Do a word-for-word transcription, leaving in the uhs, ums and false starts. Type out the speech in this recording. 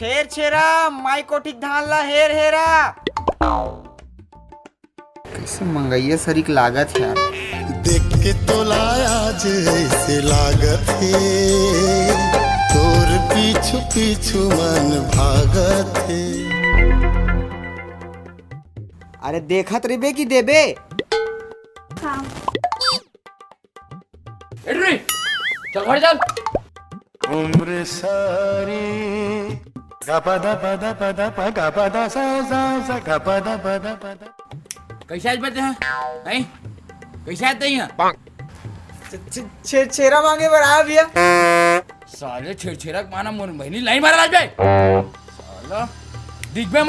छेर छेरा, माई कोठिक धान ला हेर हेरा। कैसे मंगैया सरीक लागत हे यार। देख के तोला आज ऐसे लागत हे, तोर पीछू पीछू मन भागत हे। अरे देखत रहिबे कि देबे? एड्री, चल घर चल। उम्र सारी गपा दा पदा पदा पा गपा दा सा सा सा गपा दा पदा पदा। कैसे आज बचे हैं? हैं? कैसे आते हैं? छ- छ- छे- छेरा मांगे बर आया भैया। साले छेरछेरा के माना मोर बहनी लाइन मारा आज बे। साला दिख बे